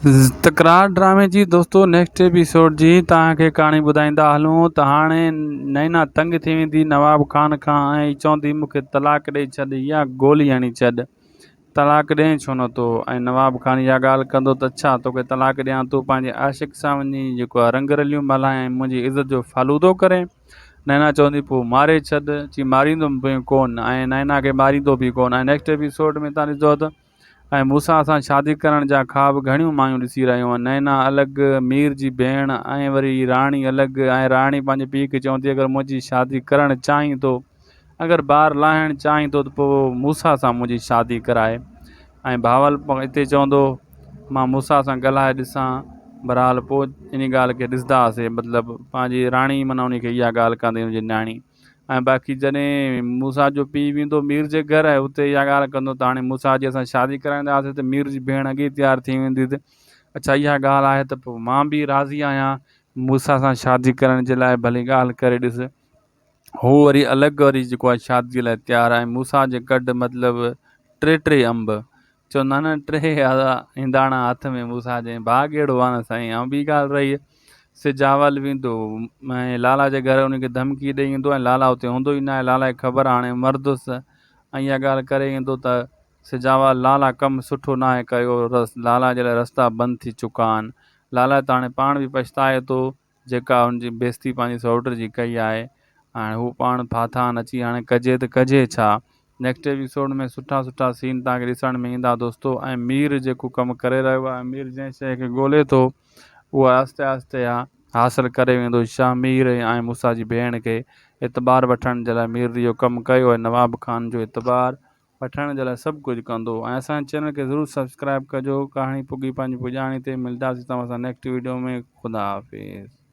تڪرار ڊرامي جي دوستو نيڪسٽ ايپيسوڊ جي توهان کي ڪهاڻي ٻڌائيندا هلون ته هاڻي نينا تنگ ٿي ويندي نواب خان کان ۽ چوندي مون کي طلاق ڏئي ڇڏ يا گولي هڻي ڇڏ طلاق ڏئين ڇو نه ٿو ۽ نواب خان اها ڳالهه ڪندو ته اڇا توکي طلاق ڏيان تون پنهنجي عاشق سان وڃي جيڪو آهي رنگ رليون ملهائين ۽ منهنجي عزت جو فالودو ڪرين نينا چوندي پوء ماري ڇڏ چي ماريندم به ڪون ۽ نينا کي ماريندو به ڪون ۽ نيڪسٽ ايپيسوڊ ۾ تان ڏسندو ته ۽ موسيٰ سان شادي ڪرڻ جا خواب گهڻيون مايون ڏسي رهيون هيون. نينا الڳ، مير جي ڀيڻ ۽ وري راڻي الڳ ۽ راڻي پنهنجي پيء کي چوندي اگر منهنجي شادي ڪرڻ چاهين ٿو، اگر بار لاهڻ چاهين ٿو ته پوء موسيٰ سان منهنجي شادي ڪرائي ۽ بهاول اتي چوندو مان موسيٰ سان ڳالهائي ڏسان بهرحال پوء انهي ڳالهه کي ڏسنداسين مطلب پنهنجي راڻي معنيٰ انهي کي اها ڳالهه ڪندي ان جي نياڻي. ۽ باقي جڏهن موسيٰ جو پيء ويندو مير جي گهر ۽ اتي اها ڳالهه ڪندو ته هاڻي موسيٰ جي اسان شادي ڪرائينداسين ته مير جي ڀيڻ اڳي ئي تيار ٿي ويندي ته اڇا اها ڳالهه آهي ته پوء مان به راضي آهيان موسيٰ سان شادي ڪرڻ جي لاء ڀلي ڳالهه ڪري ڏس هو وري الڳ وري جيڪو آهي شادي لاء تيار آهي موسيٰ جي ڪڍ مطلب ٽي ٽي انب چوندا آهن نه ٽي هنداڻا هٿ ۾ موسيٰ جي ڀاڳ اهڙو آهي نه سائين ۽ ٻي ڳالهه رهي سجاول ويندو ۽ لالا جي گهر ان کي ڌمڪي ڏئي ايندو ۽ لالا اتي هوندو ئي ناهي لالا کي خبر هاڻي مردس ۽ اها ڳالهه ڪري ايندو ته سجاول لالا ڪم سٺو ناهي ڪيو لالا جي لاء رستا بند ٿي چڪا آهن لالا ته هاڻي پاڻ به پڇتائي ٿو جيڪا هن جي بيستي پنهنجي سئوٽ جي ڪئي آهي هاڻي هو پاڻ ڦاٿا آهن اچي هاڻي ڪجي ته ڪجي ڇا نيڪسٽ ايپيسوڊ ۾ سٺا سٺا سين توهان کي ڏسڻ ۾ ايندا دوستو ۽ مير جيڪو ڪم ڪري رهيو آهي مير جنهن شيء کي ڳولي ٿو اهو آهستي آهستي حاصل ڪري ويندو شاهه مير ۽ موسيٰ جي ڀيڻ کي اعتبار وٺڻ جي لاء مير اهو ڪم ڪيو ۽ نواب خان جو اعتبار وٺڻ جي لاء سڀ ڪجهه ڪندو ۽ اسان جي چينل کي ضرور سبسڪرائب ڪجو ڪهاڻي پڳي پنهنجي پڄاڻي تي ملداسين توهان سان نيڪسٽ ويڊيو ۾ خدا حافظ.